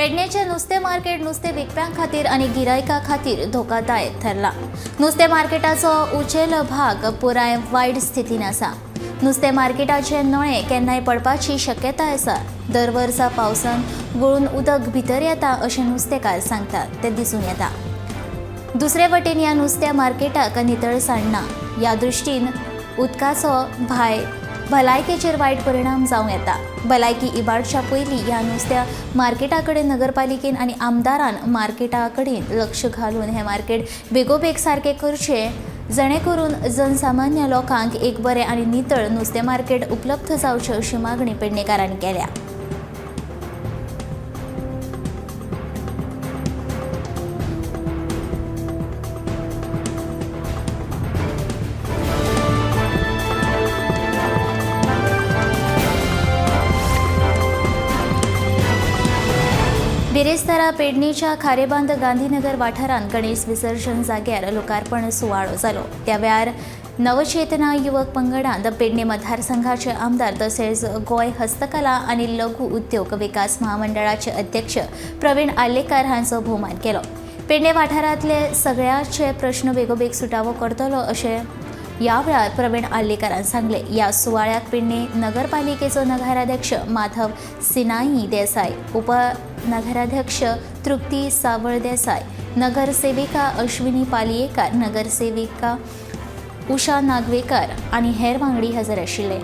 पेडणेचें नुस्तें मार्केट नुस्तें विकप्यां खातीर आनी गिरायकां खातीर धोकादायक थारलां. नुस्तें मार्केटाचो उचेलो भाग पुराय वायट स्थितीन आसा. नुस्तें मार्केटाचे नळे केन्नाय पडपाची शक्यताय आसा. दर वर्सा पावसान गळून उदक भितर येता अशें नुस्तेकार सांगतात तें दिसून येता. दुसरे वटेन ह्या नुस्त्या मार्केटाक नितळसाण ना. ह्या दृश्टीन उदकाचो भायर भलायकेचेर वायट परिणाम जावं येता. भलायकी इबाडच्या पयलीं ह्या नुस्त्या मार्केटा कडेन नगरपालिकेन आनी आमदारान मार्केटा कडेन लक्ष घालून हें मार्केट बेगोबेग सारकें करचें, जेणे करून जनसामान्य लोकांक एक बरें आनी नितळ नुस्तें मार्केट उपलब्ध जावचें अशी मागणी पेडणेकारांनी केल्या. बिरेस्तारा पेडणेच्या खारेबांद गांधीनगर वाठारांत गणेश विसर्जन जाग्यार लोकार्पण सुवाळो जालो. त्या वेळार नवचेतना युवक पंगडान पेडणे मतदारसंघाचे आमदार तसेच गोंय हस्तकला आनी लघु उद्योग विकास महामंडळाचे अध्यक्ष प्रवीण आर्लेकार हांचो भोवमान केलो. पेडणे वाठारांतले सगळ्याचे प्रश्न बेगोबेग सुटावो करतलो अशें ह्या वेळार प्रवीण आर्लेकारान सांगलें. ह्या सुवाळ्याक पेडणे नगरपालिकेचो नगराध्यक्ष माधव सिनाई देसाय, उपनगराध्यक्ष तृप्ती सावळ देसाय, नगरसेविका अश्विनी पालयेकार, नगरसेविका उषा नागवेकर आनी हेर वांगडी हजर आशिल्ले.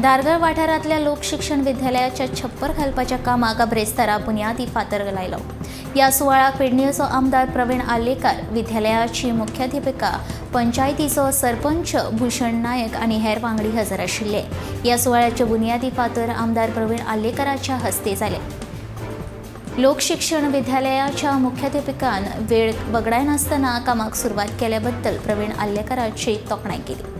धारगळ वाठारांतल्या लोकशिक्षण विद्यालयाच्या छप्पर घालपाच्या कामाक ब्रेस्तारा बुन्यादी फातर लायलो. ह्या सुवाळ्याक पेडणेचो आमदार प्रवीण आर्लेकार, विद्यालयाची मुख्याध्यापिका, पंचायतीचो सरपंच भूषण नायक आनी हेर वांगडी हजर आशिल्ले. ह्या सुवाळ्याचे बुन्यादी फातर आमदार प्रवीण आर्लेकाराच्या हस्ते जाले. लोकशिक्षण विद्यालयाच्या मुख्याध्यापिकान वेळ वगडायनासतना कामाक सुरवात केल्याबद्दल प्रवीण आर्लेकाराची तोखणाय केली.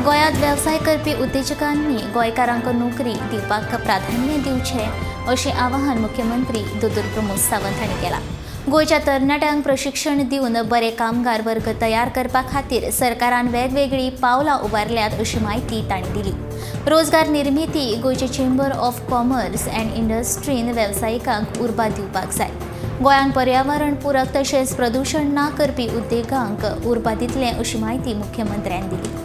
गोंयांत वेवसाय करपी उद्देजकांनी गोंयकारांक नोकरी दिवपाक प्राधान्य दिवचें अशें आवाहन मुख्यमंत्री दोतोर प्रमोद सावंत हांणी केलां. गोंयच्या तरणाट्यांक प्रशिक्षण दिवन बरे कामगार वर्ग तयार करपा खातीर सरकारान वेगवेगळीं पावलां उबारल्यात अशी म्हायती तांणी दिली. रोजगार निर्मिती गोंयचे चेंबर ऑफ कॉमर्स अँड इंडस्ट्रीन वेवसायिकांक उर्बा दिवपाक जाय. गोंयांत पर्यावरण पूरक तशेंच प्रदूशण ना करपी उद्देगांक उर्बा दितले अशी म्हायती मुख्यमंत्र्यान दिली.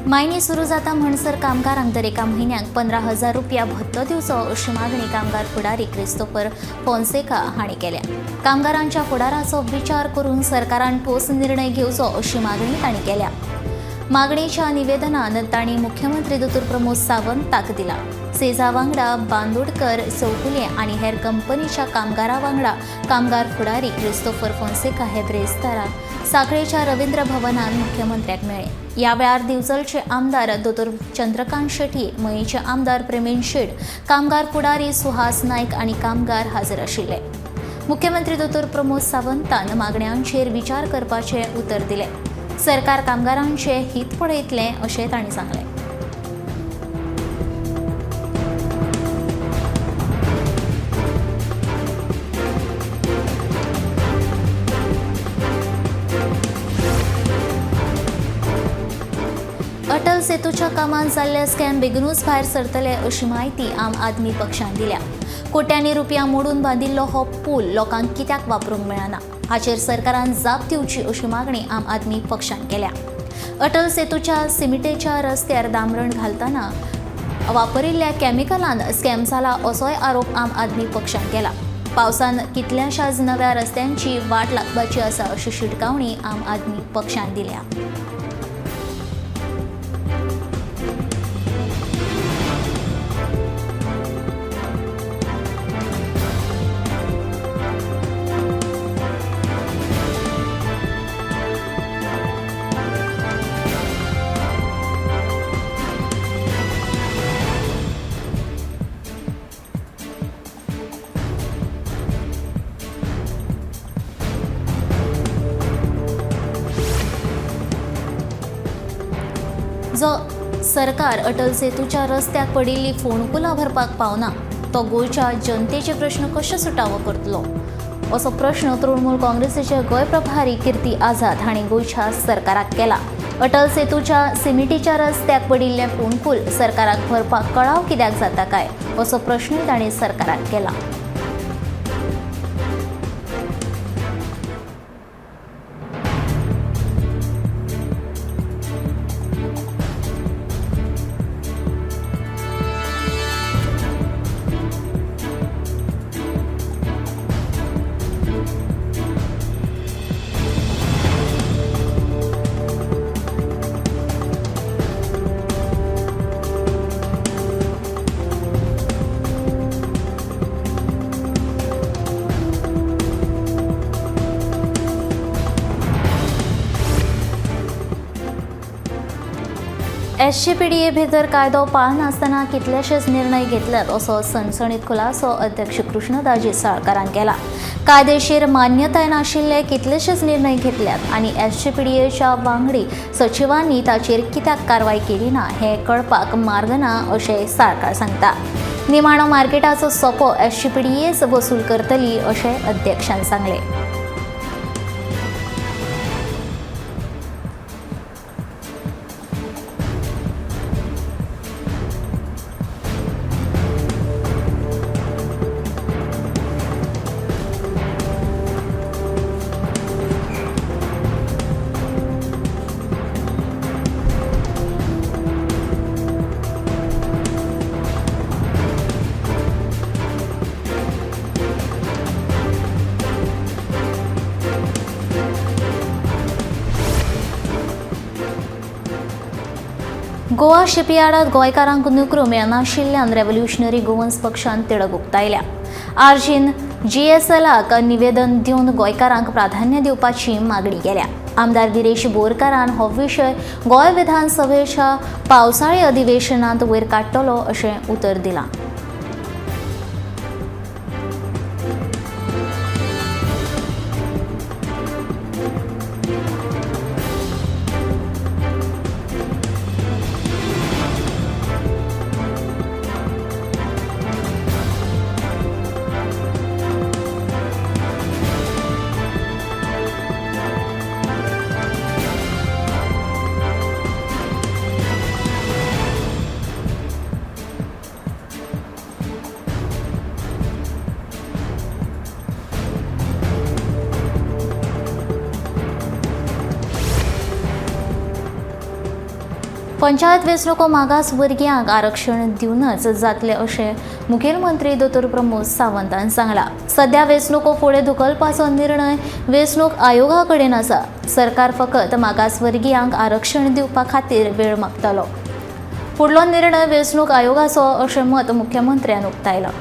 मायनी सुरू जाता म्हणसर कामगारांक दर एका म्हयन्याक 15,000 रुपया भत्तो दिवचो अशी मागणी कामगार फुडारी क्रिस्तोफर फोन्सेका हांणी केल्या. कामगारांच्या फुडाराचो विचार करून सरकारान ठोस निर्णय घेवचो अशी मागणी तांणी केल्या. मागणेच्या निवेदनान तांणी मुख्यमंत्री दोतोर प्रमोद सावंताक दिला. सेजा वांगडा बांदोडकर, चौगुले आनी हेर कंपनीच्या कामगारा वांगडा कामगार फुडारी क्रिस्तोफर फोन्सेका हे ब्रेस्तारा साखळेच्या रवींद्र भवनान मुख्यमंत्र्याक मेळ्ळे. ह्या वेळार दिवचलचे आमदार दोतोर चंद्रकांत शेट्ये, मयेंचे आमदार प्रेमेन शेट, कामगार फुडारी सुहास नायक आनी कामगार हाजीर आशिल्ले. मुख्यमंत्री दोतोर प्रमोद सावंतान मागण्यांचेर विचार करपाचें उतर दिलें. सरकार कामगारांचें हित पळयतलें अशें तांणी सांगलें. सेतूच्या कामांत जाल्ले स्कॅम बेगीनूच भायर सरतले अशी म्हायती आम आदमी पक्षान दिल्या. कोट्यांनी रुपया मोडून बांदिल्लो हो पूल लोकांक कित्याक वापरूंक मेळना हाचेर सरकारान जाप दिवची अशी मागणी आम आदमी पक्षान केल्या. अटल सेतूच्या सिमिटेच्या रस्त्यार दामरण घालतना वापरिल्ल्या केमिकलान स्कॅम जाला असोय आरोप आम आदमी पक्षान केला. पावसान कितल्याशाच नव्या रस्त्यांची वाट लागपाची आसा अशी शिटकावणी आम आदमी पक्षान दिल्या. जो सरकार अटल सेतूच्या रस्त्याक पडिल्ली फोंडकुलां भरपाक पावना तो गोंयच्या जनतेचे प्रश्न कशे सुटावो करतलो असो प्रश्न तृणमूल काँग्रेसीचे गोंय प्रभारी कीर्ती आझाद हांणी गोंयच्या सरकाराक केला. अटल सेतूच्या सिमिटीच्या रस्त्याक पडिल्लें फोंडकूल सरकाराक भरपाक कळाव कित्याक जाता काय असो प्रश्नूय तांणी सरकाराक केला. एसजीपीडीए भितर कायदो पाळनासतना कितलेशेच निर्णय घेतल्यात असो सणसणीत खुलासो अध्यक्ष कृष्णदाजी साळकारान केला. कायदेशीर मान्यताय नाशिल्ले कितलेशेच निर्णय घेतल्यात आनी एसजीपीडीएच्या वांगडी सचिवांनी ताचेर कित्याक कारवाय केली ना हें कळपाक मार्ग ना अशें साळकार सांगता. निमाणो मार्केटाचो सोपो एसजीपीडीएच वसूल करतली अशें अध्यक्षान सांगलें. गोवा शिपयार्डात गोंयकारांक नोकऱ्यो मेळनाशिल्ल्यान रेव्होल्युशनरी गोवन्स पक्षान तिडक उक्तायल्या. आरजीन जीएसएलाक निवेदन दिवन गोंयकारांक प्राधान्य दिवपाची मागणी केल्या. आमदार गिरीश बोरकारान हो विशय गोंय विधानसभेच्या पावसाळी अधिवेशनांत वयर काडटलो अशें उतर दिलां. पंचायत वेंचणुको मागास वर्गियांक आरक्षण दिवनच जातलें अशें मुखेलमंत्री दोतोर प्रमोद सावंतान सांगलां. सध्या वेंचणुको फुडें धुकलपाचो निर्णय वेंचणूक आयोगा कडेन आसा. सरकार फकत मागास वर्गियांक आरक्षण दिवपा खातीर वेळ मागतलो. फुडलो निर्णय वेंचणूक आयोगाचो अशें मत मुख्यमंत्र्यान उक्तायलां.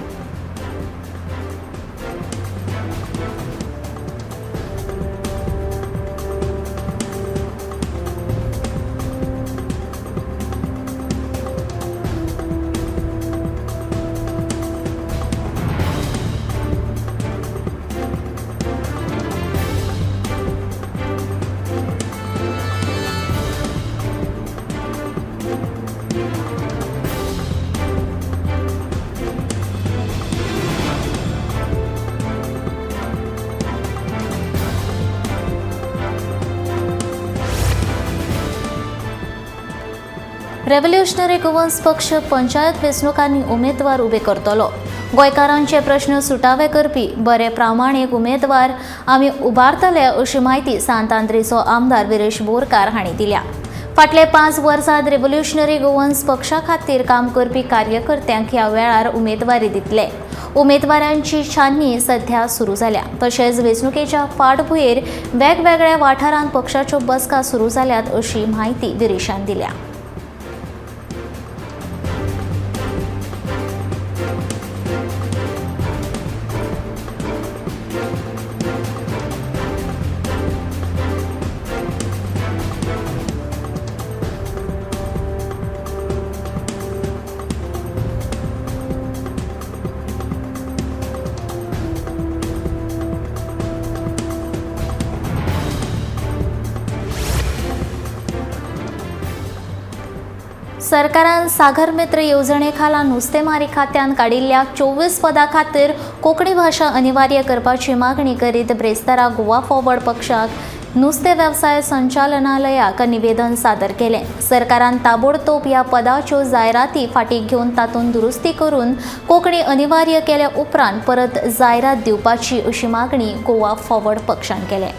रेव्होल्युशनरी गोवन्स पक्ष पंचायत वेंचणुकांनी उमेदवार उबे करतलो. गोंयकारांचे प्रश्न सुटावे करपी बरे प्रामाणीक उमेदवार आमी उबारतले अशी म्हायती सांत आंद्रेचो आमदार विरेश बोरकार हांणी दिल्या. फाटले 5 वर्सांत रेव्होल्युशनरी गोवन्स पक्षा खातीर काम करपी कार्यकर्त्यांक ह्या वेळार उमेदवारी दितले. उमेदवारांची छाननी सध्या सुरू जाल्या. तशेंच वेंचणुकेच्या फाटभुंयेर वेगवेगळ्या वाठारांत पक्षाच्यो बसका सुरू जाल्यात अशी म्हायती विरेशान दिल्या. सरकारान सागर मित्र येवजणे खाला नुस्तेमारी खात्यान काडिल्ल्या 24 पदां खातीर कोंकणी भाशा अनिवार्य करपाची मागणी करीत ब्रेस्तारा गोवा फॉरवर्ड पक्षाक नुस्तें वेवसाय संचालनालयाक निवेदन सादर केलें. सरकारान ताबडतोब ह्या पदाच्यो जायराती फाटीं घेवन तातूंत दुरुस्ती करून कोंकणी अनिवार्य केल्या उपरांत परत जायरात दिवपाची अशी मागणी गोवा फॉरवर्ड पक्षान केल्या.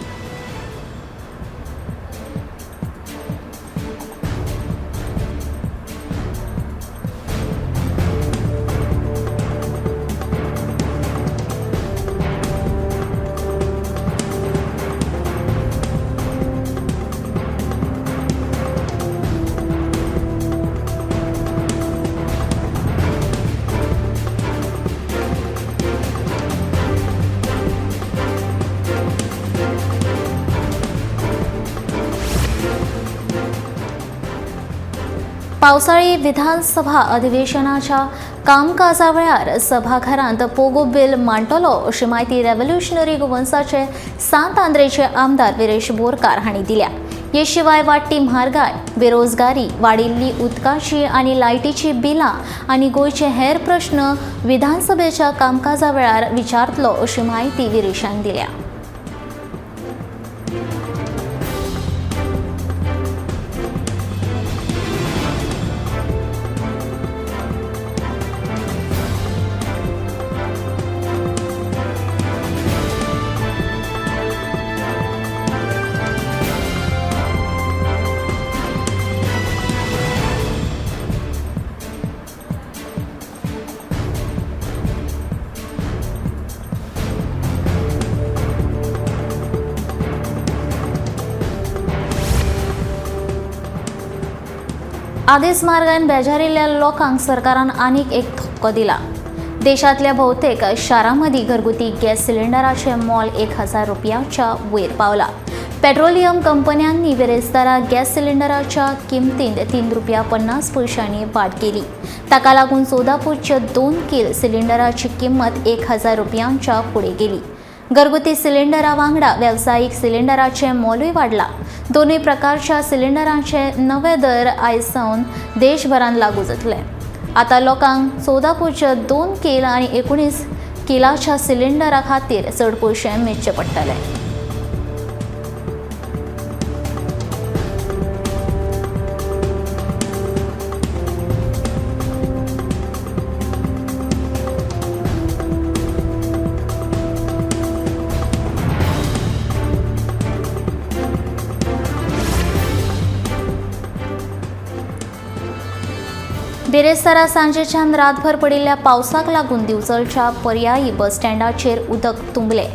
पावसाळी विधानसभा अधिवेशनाच्या कामकाजा वेळार सभाघरांत पोगो बिल मांडटलो अशी म्हायती रेव्होल्युशनरी गोवन्साचे सांत आंद्रेचे आमदार विरेश बोरकार हांणी दिल्या. हे शिवाय वाडटी म्हारगाय, बेरोजगारी, वाडिल्ली उदकाची आनी लायटीची बिलां आनी गोंयचे हेर प्रश्न विधानसभेच्या कामकाजा वेळार विचारतलो अशी म्हायती विरेशान दिल्या. आदेस मार्गान बेजारिल्ल्या लोकांक सरकारान आनीक एक धक्को दिला. देशांतल्या भोवतेक शारां मदीं घरगुती गॅस सिलिंडराचें मोल 1000 रुपयाच्या वयर पावला. पेट्रोलियम कंपन्यांनी बिरेस्तारा गॅस सिलिंडराच्या किमतींत 3 रुपया 50 पयशांनी वाड केली. ताका लागून 14.2 किल सिलिंडराची किंमत 1000 रुपयांच्या फुडें गेली. घरगुती सिलिंडरा वांगडा वेवसायीक सिलिंडराचें मोलूय वाडलां. दोनूय प्रकारच्या सिलिंडरांचे नवे दर आयज सावन देशभरांत लागू जातले. आतां लोकांक 14.2 किल आनी 19 किलाच्या सिलिंडरा खातीर चड पयशे मेजचे पडटले. बिरेस्तारा सांजेच्यान रातभर पडिल्ल्या पावसाक लागून दिवचलच्या पर्यायी बस स्टँडाचेर उदक तुंबले.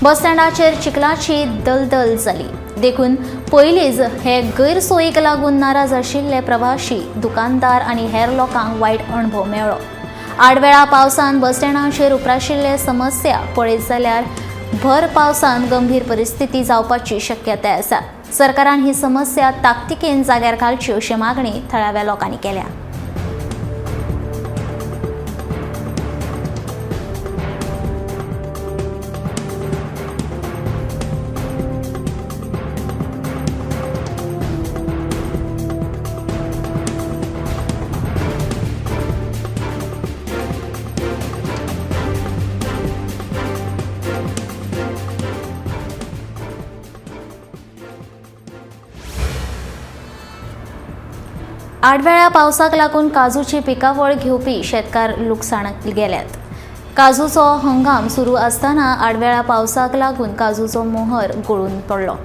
बस स्टँडाचेर चिखलाची दलदल जाली. देखून पयलींच हे गैरसोयीक लागून नाराज आशिल्ले प्रवाशी, दुकानदार आनी हेर लोकांक वायट अणभव मेळ्ळो. आडवेळा पावसान बस स्टँडाचेर उप्राशिल्ले समस्या पळयत जाल्यार भर पावसान गंभीर परिस्थिती जावपाची शक्यताय आसा. सरकारान ही समस्या ताकतिकेन जाग्यार घालची अशी मागणी थळाव्या लोकांनी केल्या. आडवेळ्या पावसाक लागून काजूची पिकावळ घेवपी शेतकार लुकसाणाक गेल्यात. काजूचो हंगाम सुरू आसतना आडवेळ्या पावसाक लागून काजूचो मोहर गळून पडलो.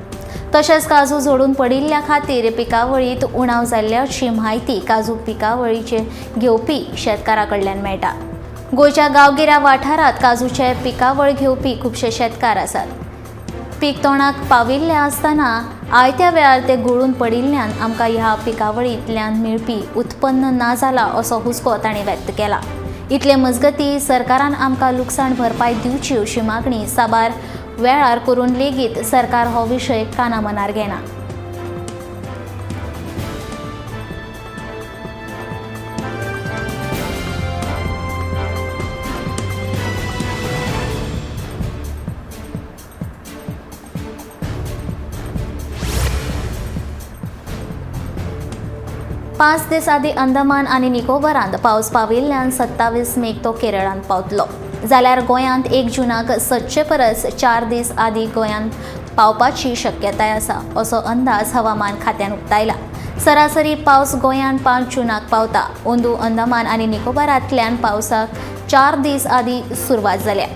तशेंच काजू झडून पडिल्ल्या खातीर पिकावळींत उणाव जाल्ल्याची म्हायती काजू पिकावळीचे घेवपी शेतकारा कडल्यान मेळटा. गोंयच्या गांवगिऱ्या वाठारांत काजूचे पिकावळ घेवपी खुबशे शेतकार आसात. पीक तोंडाक पाविल्लें आसतना आयत्या वेळार ते गळून पडिल्ल्यान आमकां ह्या पिकावळींतल्यान मेळपी उत्पन्न ना जाला असो हुस्को तांणी व्यक्त केला. इतले मजगती सरकारान आमकां लुकसाण भरपाय दिवची अशी मागणी साबार वेळार करून लेगीत सरकार हो विशय कानामनार घेना. पांच दीस आदीं अंदमान आनी निकोबारांत पावस पाविल्ल्यान 27 मेक तो केरळांत पावतलो. जाल्यार गोंयांत 1 जूनाक सदचे परस 4 दीस आदीं गोंयांत पावपाची शक्यताय आसा असो अंदाज हवामान खात्यान उक्तायला. सरासरी पावस गोंयांत 5 जूनाक पावता. अंदू अंदमान आनी निकोबारांतल्यान पावसाक 4 दीस आदीं सुरवात जाल्या.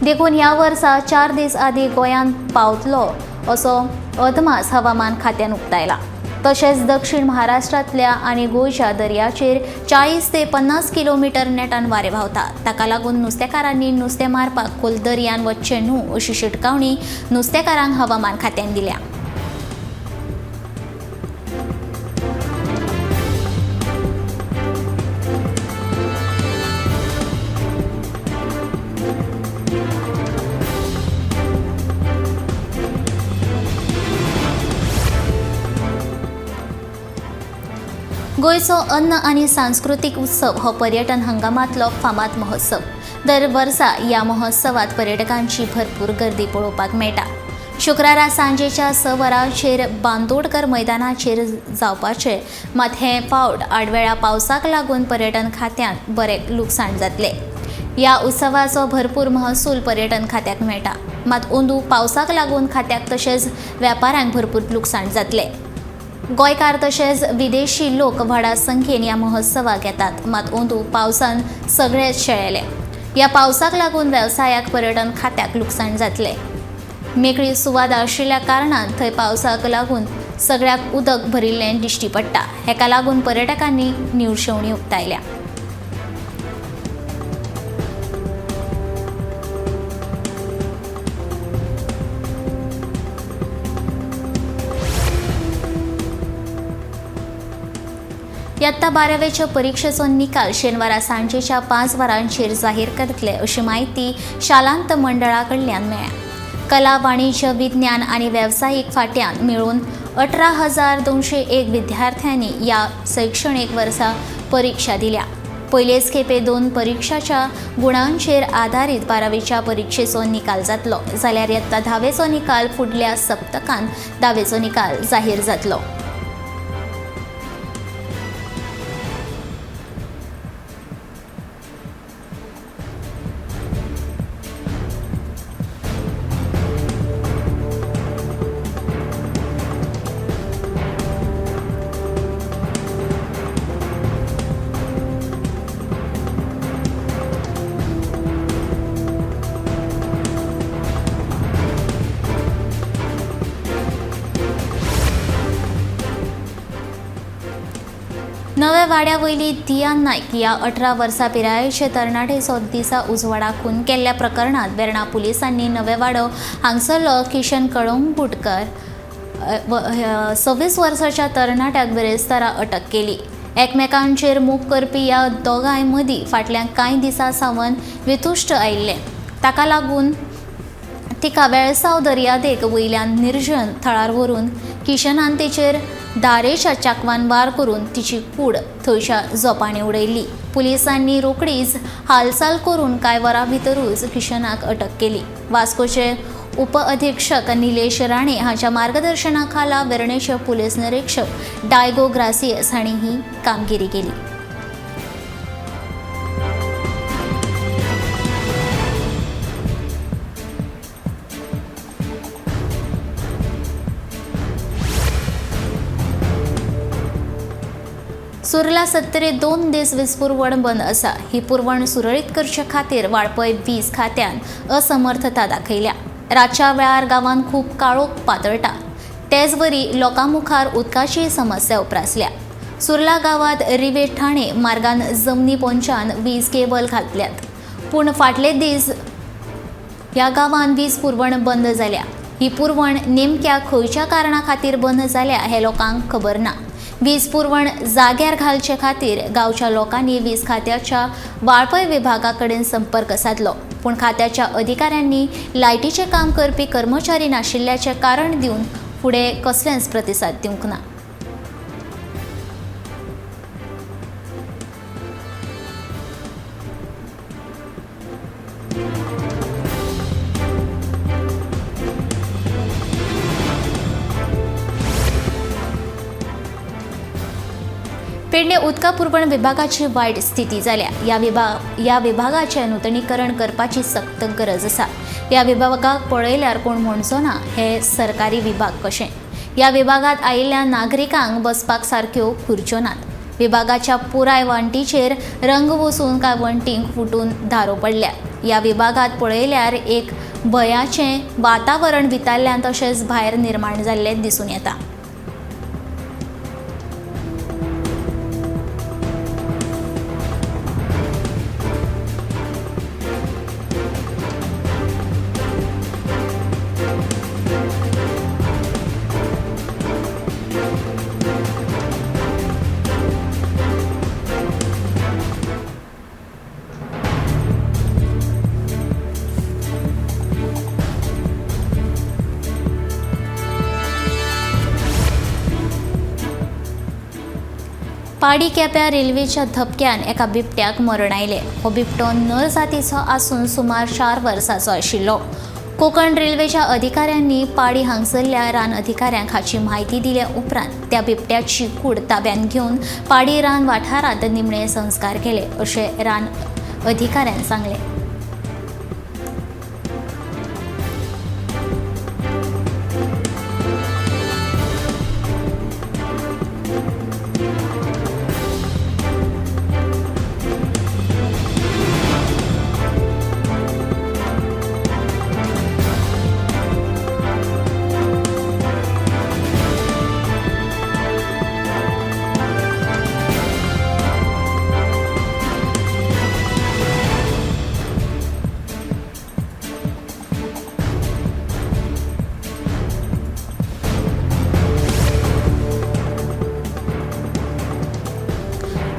देखून ह्या वर्सा 4 दीस आदीं गोंयांत पावतलो असो अदमास हवामान खात्यान उक्तायला. तशेंच दक्षिण महाराष्ट्रांतल्या आनी गोंयच्या दर्याचेर 40 ते 50 किलोमिटर नेटान वारें व्हांवता. ताका लागून नुस्तेकारांनी नुस्तें मारपाक खोल दर्यान वचचें न्हू अशी शिटकावणी नुस्तेकारांक हवामान खात्यान दिल्या. गोंयचो अन्न आनी सांस्कृतीक उत्सव हो पर्यटन हंगामांतलो फामाद महोत्सव. दर वर्सा ह्या महोत्सवात पर्यटकांची भरपूर गर्दी पळोवपाक मेळटा. शुक्रारा सांजेच्या 6 वरांचेर बांदोडकर मैदानाचेर जावपाचे मात हे फावट आडवेळ्या पावसाक लागून पर्यटन खात्यान बरें लुकसाण जातलें. ह्या उत्सवाचो भरपूर महसूल पर्यटन खात्याक मेळटा. मात अंदू पावसाक लागून खात्याक तशेंच वेपाऱ्यांक भरपूर लुकसाण जातलें. गोंयकार तशेंच विदेशी लोक व्हडा संख्येन ह्या महोत्सवाक येतात. मात अंदू पावसान सगळेच शेळेले. ह्या पावसाक लागून वेवसायाक पर्यटन खात्याक लुकसाण जातलें. मेकळी सुवात आशिल्ल्या कारणान थंय पावसाक लागून सगळ्याक उदक भरिल्लें दिश्टी पडटा. हेका लागून पर्यटकांनी निरशेवणी उक्तायल्या. यत्ता 12वेच्या परीक्षेचो निकाल शेनवारा सांजेच्या 5 वरांचेर जाहीर करतले अशी म्हायती शालांत मंडळा कडल्यान मेळ्ळ्या. कला, वाणिज्य, विज्ञान आनी वेवसायीक फाट्यान मेळून 18,201 विद्यार्थ्यांनी ह्या शैक्षणीक वर्सा परीक्षा दिल्या. पयलेच खेपे 2 परीक्षाच्या गुणांचेर आदारीत 12वेच्या परीक्षेचो निकाल जातलो. जाल्यार यत्ता 10वेचो निकाल फुडल्या सप्तकांत 10वेचो निकाल जाहीर जातलो. नव्या वाड्या वयली दिया नायक ह्या 18 वर्सां पिरायेचे तरणाटेचो दिसा उजवाडा खून केल्ल्या प्रकरणांत वेर्णा पुलिसांनी नवे वाडो हांगसरलो किशन कळंगुटकर 26 वर्साच्या तरणाट्याक बिरेस्तारा अटक केली. एकमेकांचेर मोग करपी ह्या दोगांय मदीं फाटल्या कांय दिसां सावन वितुश्ट आयिल्लें. ताका लागून तिका वेळसांव दर्यादेग वयल्यान निर्जन थळार व्हरून किशनान तेचेर दारेच्या चाकवान वार करून तिची कूड थंयच्या झोपांनी उडयली. पुलिसांनी रोखडीच हालचाल करून कांय वरां भितरूच किशनाक अटक केली. वास्कोचे उपअधीक्षक निलेश राणे हांच्या मार्गदर्शना खाला वेर्णेचे पुलीस निरीक्षक डायगो ग्रासियस हांणी ही कामगिरी केली. सुर्ला सत्तरी 2 दीस वीज पुरवण बंद आसा. ही पुरवण सुरळीत करचे खातीर वाळपय वीज खात्यान असमर्थता दाखयल्या. रातच्या वेळार गांवांत खूब काळोख पातळटा, तेचवरी लोकां मुखार उदकाची समस्या उप्रासल्या. सुर्ला गांवांत रिवे ठाणे मार्गान जमनी पोंच्यान वीज केबल घातल्यात, पूण फाटले दीस ह्या गांवांत वीज पुरवण बंद जाल्या. ही पुरवण नेमक्या खंयच्या कारणा खातीर बंद जाल्या हें लोकांक खबर ना. वीज पुरवण जाग्यार घालचे खातीर गांवच्या लोकांनी वीज खात्याच्या वाळपय विभागा कडेन संपर्क सादलो, पूण खात्याच्या अधिकाऱ्यांनी लायटीचें काम करपी कर्मचारी नाशिल्ल्याचें कारण दिवन फुडें कसलेंच प्रतिसाद दिवंक ना. पेडणे उदका पुरवण विभागाची वायट स्थिती जाल्या. ह्या विभागाचें नुतनीकरण करपाची सक्त गरज आसा. ह्या विभागाक पळयल्यार कोण म्हणचो ना हे सरकारी विभाग कशें. ह्या विभागांत आयिल्ल्या नागरिकांक बसपाक सारक्यो खुर्च्यो नात. विभागाच्या पुराय वण्टीचेर रंग वचून कांय वण्टींक फुटून धारो पडल्या. ह्या विभागांत पळयल्यार एक भंयाचें वातावरण भितरल्यान तशेंच भायर निर्माण जाल्लें दिसून येता. पाडी केप्या रेल्वेच्या धपक्यान एका बिबट्याक मरण आयलें. हो बिबटो नर जातीचो आसून सुमार 4 वर्सांचो आशिल्लो. कोंकण रेल्वेच्या अधिकाऱ्यांनी पाडी हांगसरल्या रान अधिकाऱ्यांक हाची म्हायती दिल्या उपरांत त्या बिबट्याची कूड ताब्यांत घेवन पाडी रान वाठारांत निमणे संस्कार केले अशें रान अधिकाऱ्यान सांगलें.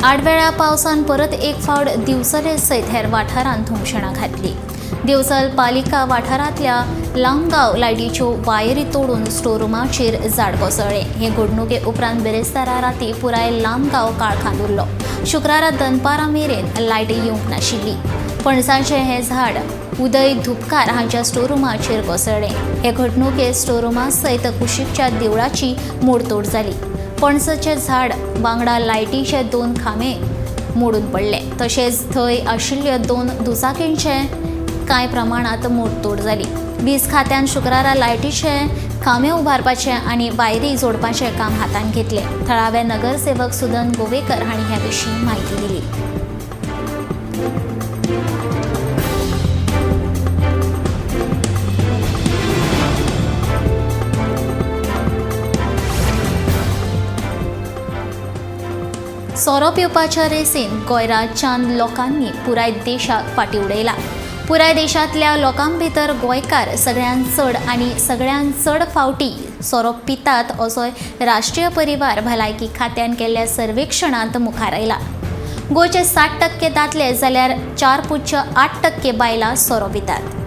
आडवेळा पावसान परत एक फावट दिवचले सयत हेर वाठारांत धुमशणां घातली. दिवचल पालिका वाठारांतल्या लामगांव लायटीच्यो वायरी तोडून स्टोरुमाचेर झाड कोसळ्ळें. हे घडणुके उपरांत बिरेस्तारा राती पुराय लामगांव काळखांत उरलो. शुक्रारा दनपारां मेरेन लायट येवंक नाशिल्ली. पणसाचें हें झाड उदय धुपकार हांच्या स्टोरुमाचेर कोसळ्ळें. हे घडणुके स्टोरुमा सयत कुशीकच्या देवळाची मोडतोड जाली. पणसाचें झाड वांगडा लायटीचे 2 खांबे मोडून पडले, तशेंच थंय आशिल्ल्यो 2 दुचाकींचे कांय प्रमाणांत मोडतोड जाली. वीज खात्यान शुक्रारा लायटीचे खांबे उबारपाचें आनी वायरी जोडपाचें काम हातांत घेतलें. थळावे नगरसेवक सुदन गोवेकर हांणी ह्या विशीं म्हायती दिली. सोरो पिवपाच्या रेसीन गोंय राज्यांत लोकांनी पुराय देशाक फाटी उडयला. पुराय देशांतल्या लोकां भितर गोंयकार सगळ्यांत चड आनी सगळ्यांत चड फावटी सोरो पितात असो राष्ट्रीय परिवार भलायकी खात्यान केल्ल्या सर्वेक्षणांत मुखार आयला. गोंयचे 60% दादले जाल्यार 4.8% बायलां सोरो पितात.